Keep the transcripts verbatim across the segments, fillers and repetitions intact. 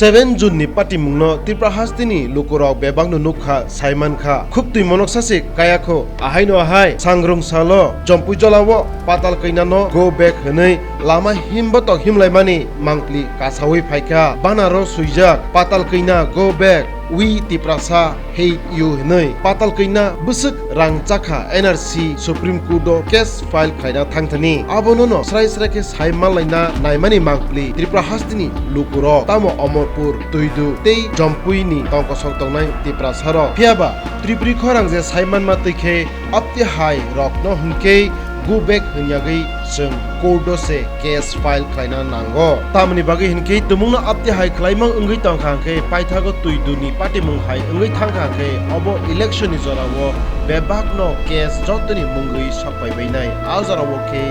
Seven June ni patimungno Tripura hasteni lukurok bebakno nukha, saimankha. Khubtwi monoksa se kayakho. Ahaino ahai, sangrung salo, Jompui jolao, Patal Kanya no go back hwnwi lama himbotok himlaimani mangpli kasawi phaikha. Banner o swijak, Patal Kanya go back, we Tiprasa hate you hwnwi. Patal Kanya bwswk rang chakha N R C Supreme Court o case file khlaina thangthani. Abono no srai srai khe sai manlaina naimani mangpli Tripura hasteni lukurok. Tamo Omorpur, Tuidu tei Jompui ni tongkosong tongnai Tiprasarok. Phiyaba Tripuri khorang je sai manma twi khe apti hai rokno hwnkhe go back hwnyagwi chwng court o se case file khlaina nango. Tamoni bagwi hwnkhe tumungno apti hai khlaimang wngwi tongkha hwnkhe paithago Tuidu ni patimung hai wngwi thangkha hwnkhe obo election ni jorao bebakno case jotoni mungwi sokpaibainai. A jorao khe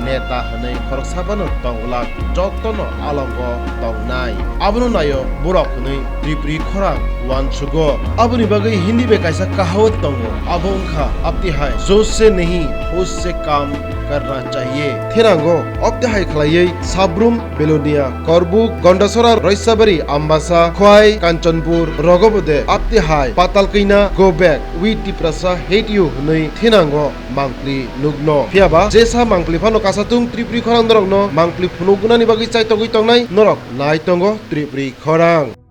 neta hwnwi khoroksa phano tongwlak, jotono alongo tongnai. Abono naio borok hwnwi Tripuri khorang uansugo. Aboni bagwi Hindi bai kaisa kahawat tongo. Abo wngkha, "Apti hai jo se nahi, us se kaam karna chahiye." Thinango apti hai khlaiwi Sabrum, Belonia, Korbuk, Gondasora, Roisabari, Ambasa, Khwai, Kanchanpur rogobo de apti hai Patal Kanya go back, we Tiprasa hate you hwnwi thinango mangpli nukno. Phiyaba jesa mangpli phano kasatung Tripuri khorang norokno mangpli phunuknani bagwi chaitogwi tongnai norok nai tongo Tripuri khorang.